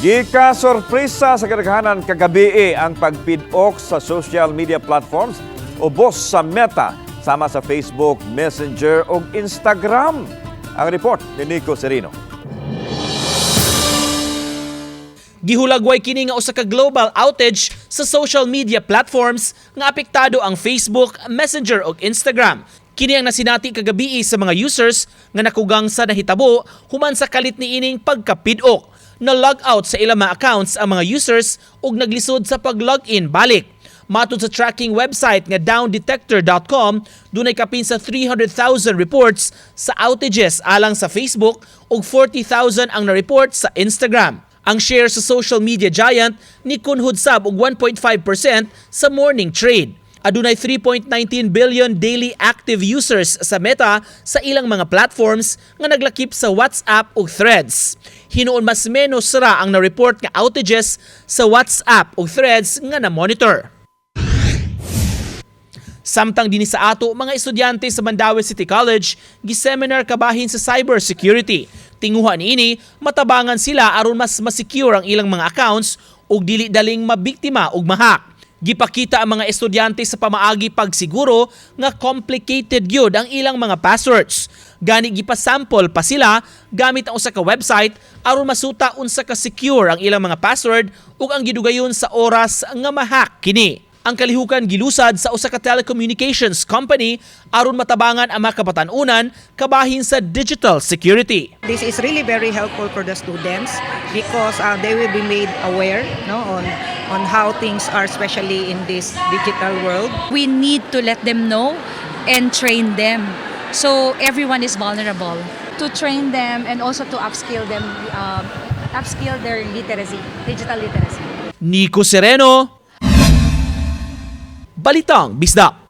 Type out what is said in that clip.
Gika sorpresa sa kadaghanan kagabi ang pagpidok sa social media platforms ubos sa Meta sama sa Facebook, Messenger ug Instagram. Ang report ni Nico Serino. Gihulagway kini nga usa ka global outage sa social media platforms nga apektado ang Facebook, Messenger ug Instagram. Kini ang nasinati kagabi sa mga users nga nakugang sa nahitabo human sa kalit niining pagkapidok. Na log out sa ilang mga accounts ang mga users ug naglisod sa pag-login balik. Matod sa tracking website nga downdetector.com, dunay kapin sa 300,000 reports sa outages alang sa Facebook ug 40,000 ang na-report sa Instagram. Ang share sa social media giant ni kunhod sab og 1.5% sa morning trade. Adunay 3.19 billion daily active users sa Meta sa ilang mga platforms nga naglakip sa WhatsApp ug Threads. Hinuon mas menos ra ang na-report nga outages sa WhatsApp ug Threads nga na-monitor. Samtang dinhi sa ato, mga estudyante sa Mandaue City College giseminar kabahin sa cybersecurity. Tinguha niini, matabangan sila aron mas masecure ang ilang mga accounts ug dili daling mabiktima og ma-hack. Gipakita ang mga estudyante sa pamaagi pagsiguro nga complicated gyud ang ilang mga passwords. Gani gipasample pa sila gamit ang usa ka website aron masuta unsa ka secure ang ilang mga password ug ang gidugayon sa oras nga ma-hack kini. Ang kalihukan gilusad sa usa ka telecommunications company aron matabangan ang mga kabatan-unan kabahin sa digital security. This is really very helpful for the students because they will be made aware, no, on how things are, especially in this digital world. We need to let them know and train them. So everyone is vulnerable. To train them and also to upskill them, upskill their literacy, digital literacy. Nico Sereno, Balitang Bisdak.